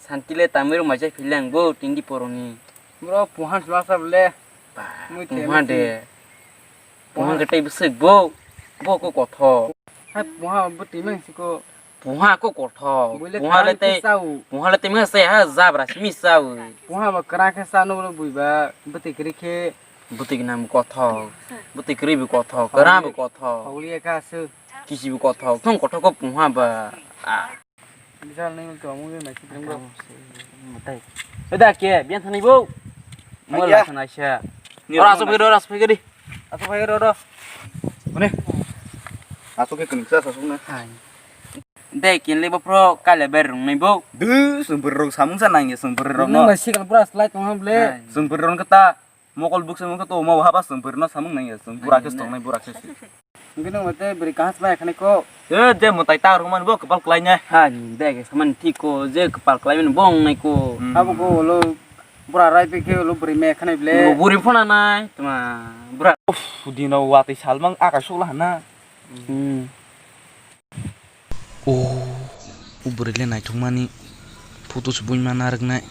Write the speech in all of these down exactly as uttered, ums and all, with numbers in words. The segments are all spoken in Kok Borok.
Santi le tamwi rok mai jai phileng bo tindi poroni. Bro, puhan sma sa bole. Ba, mui te puhan mui de. Puhan ke tei bwswk bo. Bo ko kothok. Hai puhan bo twi mang siko. Puhan ko kothok. Bui le puhan le kwrang tei. Khe sa o. Puhan le tei mang se ha jabra simi sa o. Puhan bo kwrang khe sa no bui ba. Bwtwi kwrwi khe. Bwtwi nam kothok. Bwtwi kwrwi bo kothok. Kwrang bo kothok. Hawli ka su. Kisi bo kothok. Thong kothok ko puhan ba. Ah. Bisal nang to amu nai kitreng bo. Matai. Eda ke bian thani bo. Mo la sana sha. Ora aso pagiro, ora aso pagiri. Aso pagiro ro. Mane. Aso ke kuning sa aso na. Hai. Dei kin le bo pro kale ber rung nai bo. Du sumpur rok samung sa nang ya sumpur rok no. Nang sikal pura slide tong ham le. Sumpur rok kata. Mokol buksa mokol to ma wahaba song bwrwino samung nang ya song bura khe song nai bura khe se. Hwnkhe nwng tei bwrwi kaham se bai khani ko. E je mwtai ta rwmani bo kwpal kwlai nai. Ha ni de khe samani thik ko je kwpal kwlai mani bo wng nai ko. Hmm. Abo ko ulo bura rai bai khe ulo bwrwi me khani ble. Bo bwrwi phona nai tma bura. Uff, dino watwi salmang aka sukla hana. Hmm. Oh, o bwrwi le naithok mani photo se buima narwk nai.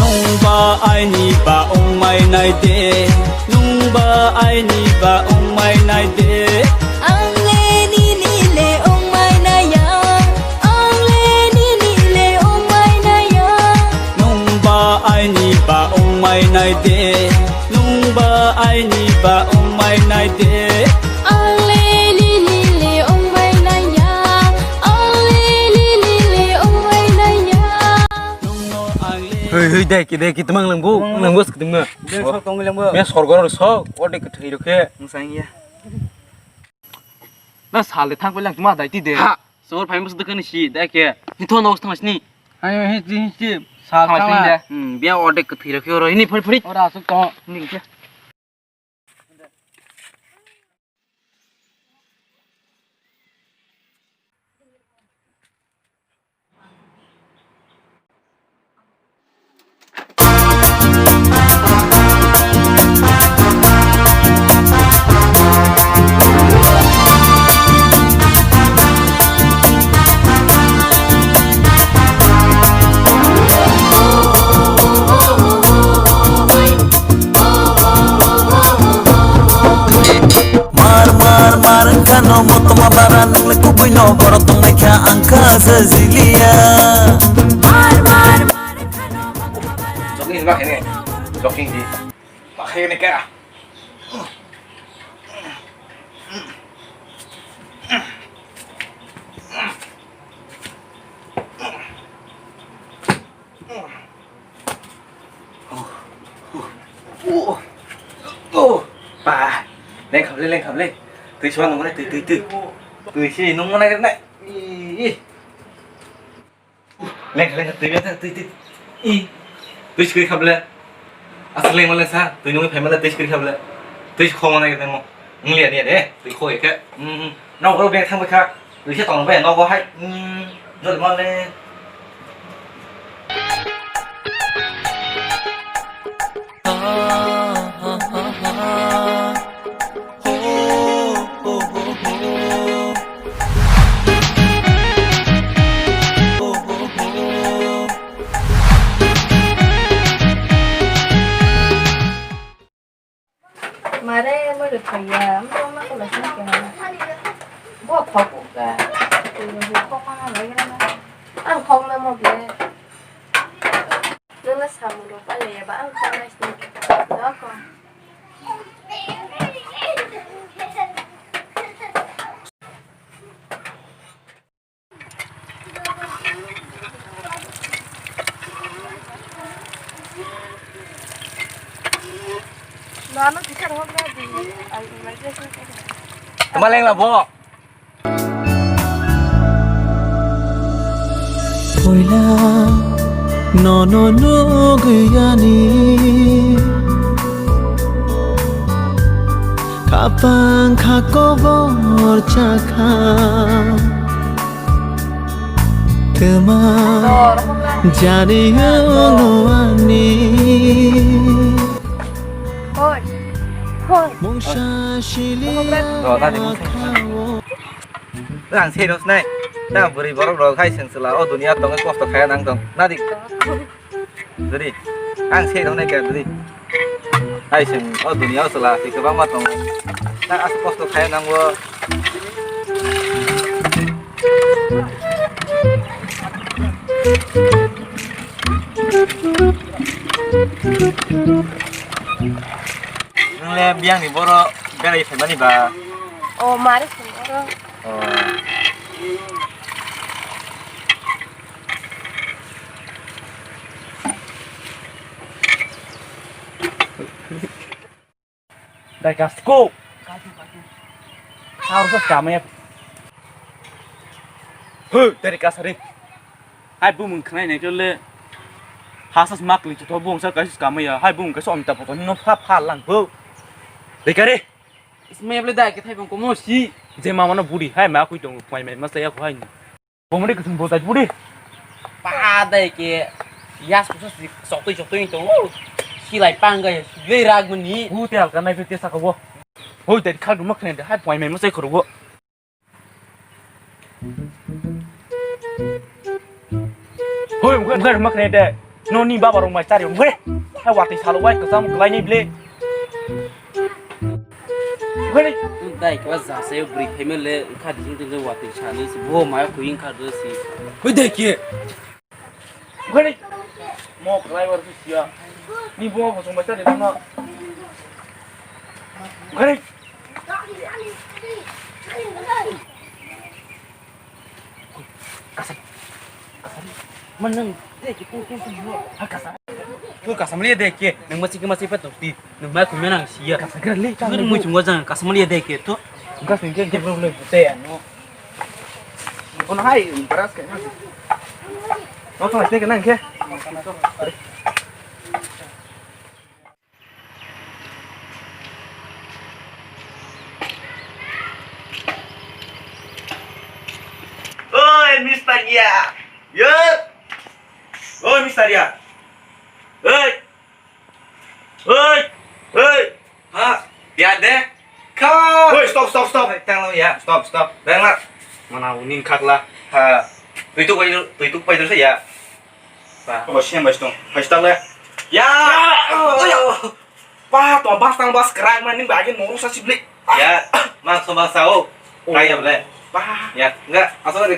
Nungba aini ba ongmai nai de, nungba aini ba ongmai nai de. Ang le nini le ongmai nai ya, ang le nini le ongmai nai ya. Nungba aini ba ongmai nai de, nungba aini ba ongmai nai de. Ang le nini le ongmai nai ya, ang le nini le ongmai nai ya. Nungno ang le. Hei, hei, dai ki, dai ki, temang lengbo, lengbo, lengbo. Dia sok tong lengbo. Dia sorgo sok, ode kethai rokhe. Musang ya. Na sal de thang pelang tuma dai ti de. Ha, sor phai mus de kani si de ke. Ni thon os thang sini. Ayo hi hi hi. Sal thang thang sini de. Hmm, bia orde ke thira ke ro ini phari phari. Ora asuk to. Ni ke. Mar, mar, mar, wngkha no motoma bara, nwngle kubui no borok tongnaikha, ang kha sajiliya. Mar, mar, mar, wngkha no motoma bara. Jogging ma khaine, jogging di. Ma khaine kha. Ba, lengkham le, lengkham le. Twi sua nungmani, twi, twi, twi. Twi si nungmani nai. Ih, ih. Lengkha, lengkha, twi, lengkha, twi, twi. Ih. Twi sikri kha ble. Aswk lengma lengsa, twi nungwi phaima le twi sikri kha ble. Twi si khoma nai tamo. Wng liya, liya de, twi khoi khe. Hmm, hmm. Nok ro beng thang bai kha. Twi se tong bai nogo hai. Hmm, jol ma le. Mare mo rwphaiya, mo ma kola sini kena. Bo thok uga. Ko ma na lai na. Ang thok na mo ble. Nana samu ro pa le ba ang thok na sini. Doko. Tama leng la bo. Nono nuguyani kapang kha kobor chakha. Twma jani olo ani. Hoi. Hoi. Mungsa sili. Ang sei rosnai. Ta bwrwi borok rok hai seng sela o dunia tongwi kosto khaya nang tong. Nadik. Duri. Ang sei rok nai kha duri. Hai seng o dunia o chwla twi kwbangma tongo. Ta as kosto khaya nango. Nwngle biyangni boro berai phaimani ba? O mari seng oro. O. Dai kasko. Harus kamaya. He, dari kasari. Hai bumung khnai nai kele. Hasas makli to bung sa kaisa kamaya. Hai bumung kaisa omta poto no pha pha lang bo. Dekare. Isme ble dai ke thai bang komo si. Je mama no buri hai ma kui tong mai mai ma saya ko hai. Bomri kutung botai buri. Pa dai ke yas kusa si soktoi soktoi to. Silai pangga ya sulai rag mani. U te halka nai pete saka bo. Hoi dai khak duma khne de hai poi mai mosai khoro bo. Hoi mukha mukha duma khne de. Noni baba rong mai chari mukha. Hai wati salo wai kasam kalai ni ble. Bwkhani. Dai khe ba jasa yo bwrwi phaima le wngkha di, wngkha di, wngkha di, watwi sani se bo maya khui wngkha do se. Hoi dai khe. Bwkhani. Mo kwlai bar khe siya. Ni bo bo song bai ta de no. Bwkhani. Kasam. Kasam. Man nang de ki pung pung pung no. Ha kasam. Tu kasam le de ki. Nang masi ki masi pa tu ti. Nang ma ku menang sia. Kasam kira le. Tu mu chung wa jang kasam le de ki tu. Kasam ke ke problem te ya no. Ono hai beras ke. No to te ke nang ke. Oi, Mister Ya. Yo. Oi, Mister Ya. Oi. Oi. Oi. Ha. Ya de. Kha. Oi, stop, stop, stop. Tang lo ya. Stop, stop. Tang la. Mana unin khak la. Ha. Tui tu pai, tui tu pai tu ya. Ba. Bo sem bai stong. Bai stang le. Ya. Ya. Oh, ya. Ba, to bas tang bas krak man ning ba age norok sa sibli. Ya, mak so mak sa o. Oh. Kai ya ble. Ba. Ya, enggak, asal de.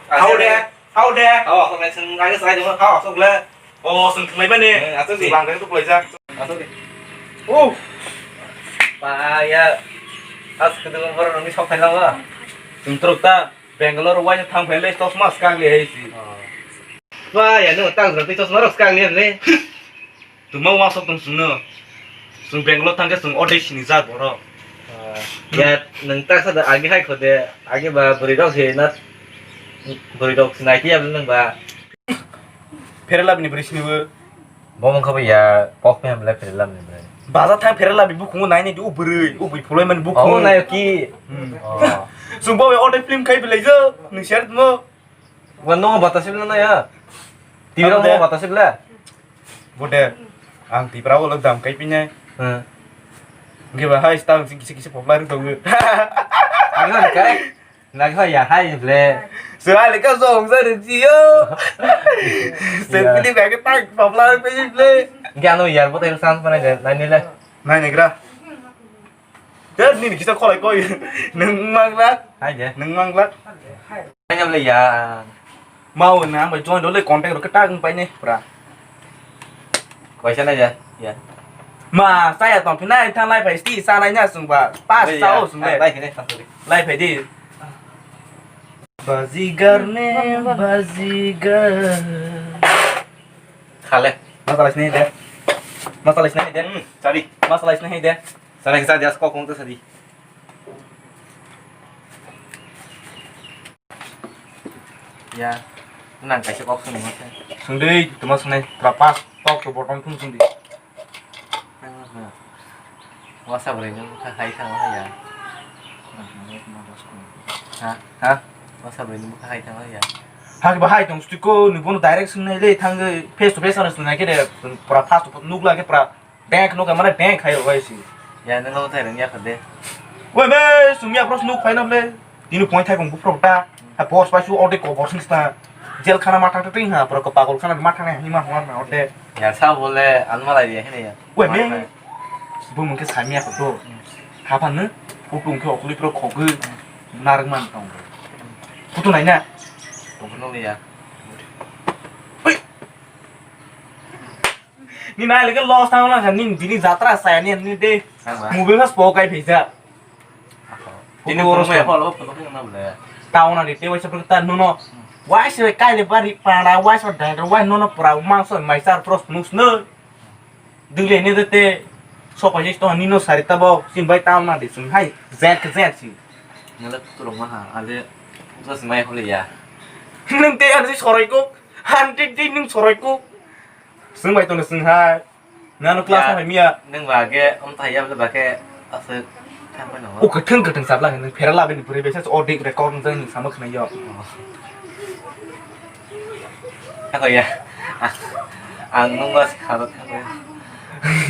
Hau de. Hau de. Hau, asal de seng age sa de. Hau, asal ble. Oh, seng khlai mani. Eh, asal de. Lang de tu plai ja. Asal de. Oh. Ba ya. As kedua baru nang sok thai lang ba. Seng truk ta. Bangalore wai thang phai le chosma swkang le hai si. Oh. Ba ya no tang jora tei chosma rok swkang le le. Tuma wasok tong sung no. Sung Bangalore thang khe sung odei sini jak borok. Oh. Ya nang tak sa da agi hai khode agi ba bwrwi rok he na bwrwi rok sinai khe ya nang ba. Pherela bini bwrwi sini bo. Bo mangkha bai ya, kok phai hamle pherela ni bre. Baza thang pherela bi bukhungo nai ni di, u bwrwi, u bwi phulai mani bukhung. Oh, nayo ki? Hmm. Oh. Sung bo ya, o film khai bilai jo, nung share mo. Wa no bata sibla na ya. Tira mo bata sibla. Bote, ang tipra o lok dam kai pinai. Hmm. Nge ba hai stang sing kisi kisi popular tongo. Ang na kai. Nang kha ya hai ble. Sir, hai le ka song sa de ji yo. Sir, ya. Pili ka ke tak pabla pe ji ble. Ge ano yar bo tai san pa nai nai le. Nai nai gra. Ya ni ni kisa kholai koi. Nung mang la. Hai je. Nung mang la. Hai ble ya. Mau na bai join dole contact ro ke tak pai ne pra. Kaisa nai ya, ya. Ma, saya tong phinai thanglai phai sti sanai nya sungba. Pas sao sungba. Lai phai ne tang suri. Lai phai di. Bazigar ne bazigar. Khale. Masala sini de. Masala sini de. Hmm, sari. Masala sini de. Sari sa dia skok kong to sari. Ya. Nang kaisa kok swngma se. Swngdi, tuma swngnai, pura pas tok to bottom thung swngdi. Wasa bwrwi nung bwkha khai thang ya. Ha? Ha? Wasa bwrwi nung bwkha khai thang ya. Ha, bahai tong stiko, ni bono direct swngnai le, thang face to face ano swngnai khe de, pura fast nuk lage pura. Bank no kamara bank khai rok si. Ya, nang no thai rang ya khade. Wei be, sumya pros nuk phai na ble. Tini point thai kong buprok ta. Ha boss pai su ode ko boss nista. Jel khana ma thang thang ha, pro ko pagol khana ma thang ni ma hwa na ode. Ya sa bole an ma lai ya hene ya. Wei me. Bu mungke samya ko to. Hapa ne? Kutung ke okuli pro khogu. Narang man tong. Kutu nai na. Tong no ya. Ni nai lagi loss tang na ni bini jatra saya ni ni de. Mobile has po kai phaisa. Tini oro phone mo ya, phone mo phone mo na bole. Tauna ni te waisa pun ta nuno. Waisa kai le bari para waisa dai wai nono para mangso mai sar pros nus no. Dile ni de te so pa jis to ni no sari ta bo sin bai tauna de sun hai zet zet si. Nala tu rong ma ha ale. Terus mai hole ya. Nung te an si soroi ko. Han ti ti nung soroi ko. Swng bai tongno swng hai. Nano class ma phai miya. Nung ba ge om thai ya ba ke aswk thang bai no. O kwthwng kwthwng sabla nung phera labi ni puri besa o dik record nung jang nung sama khna yo. Ako ya. Ang nung ba kharo thang bai.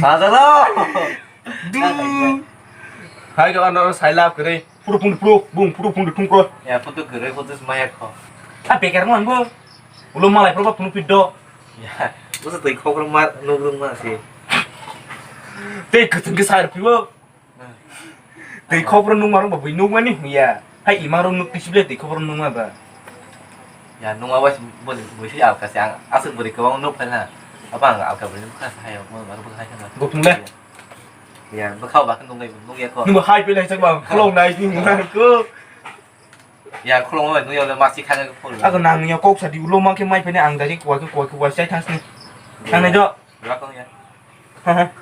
Sajalo. Du. Hai ka ano sai lab kre. Puru pung puru bung puru pung thung ko. Ya photo kere photo maya kho. A bekar mo ang bo. Ulo malai proba phunu piddo. Ya, usa tei khokro ma nugrung ma si. Tei kwthwng khe sar piwo. Tei khokro nung marung ba bui nung mani huya. Hai imang rung nuk tisible tei khokro nung ma ba. Ya, nung awas bui si alka si ang asuk buri kwbang nuk phai na. Apa ang alka buri nuk khasa hayo mo mar bui hai na. Gopung le. Ya, bwkha ba khe nungnai nung ya kho. Nungbo hai pele chak ba khulong nai ni nang ko. Ya, khulong bai nung ya le masi khang ko. Ako nang ya kok sadi ulo ma khe mai phene ang dari kwa khe kwa khe wa sai thang sini. Thang nai do. Ra kong ya.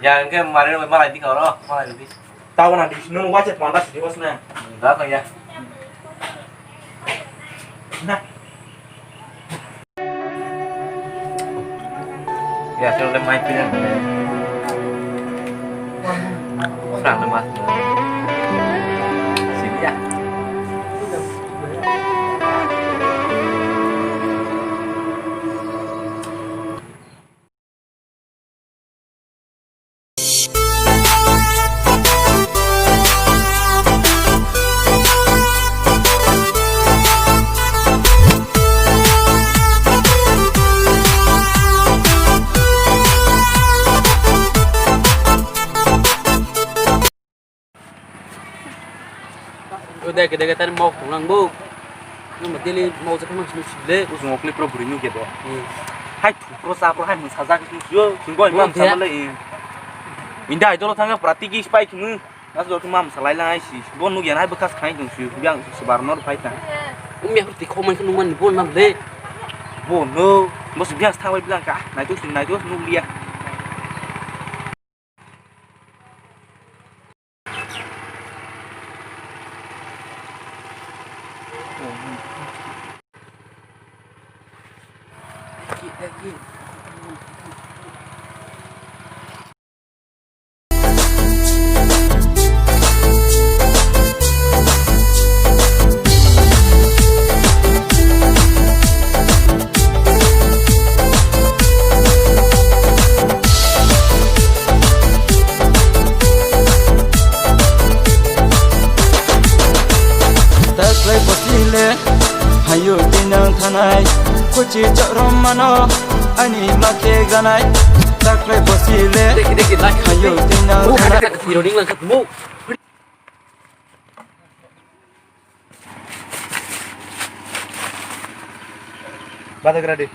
Ya, engke mare malai di kho ro, malai di. Tawo na di sino wa chat manda sidi was na. Ra kong ya. Na. Ya, sino le mai pina. Sang le mas. Sini ya. O de, kede kede tani mok tong nang bo. Nang ma daily mok je khama sini sile. Usung okli pro buri nu kede. Hmm. Hai thu pro sa pro hai mun sajak sini sio. Sing goi mam sama le. Inda idol thanga prati ki spai khmu. Nas do mam salai lai si. Bo nu yan hai bekas khai dong sio. Biang sebar nor phai ta. Umi aku ti khomai khnu man bo nam de. Bo no. Bo si biang thang bai bilang ka. Nai tu si nai tu nu lia. Taklai bosile, hayo tinang thanai, kuchi chakrom mano, ani make ganai. Taklai bosile, hayo tinang thanai. Bata gradi.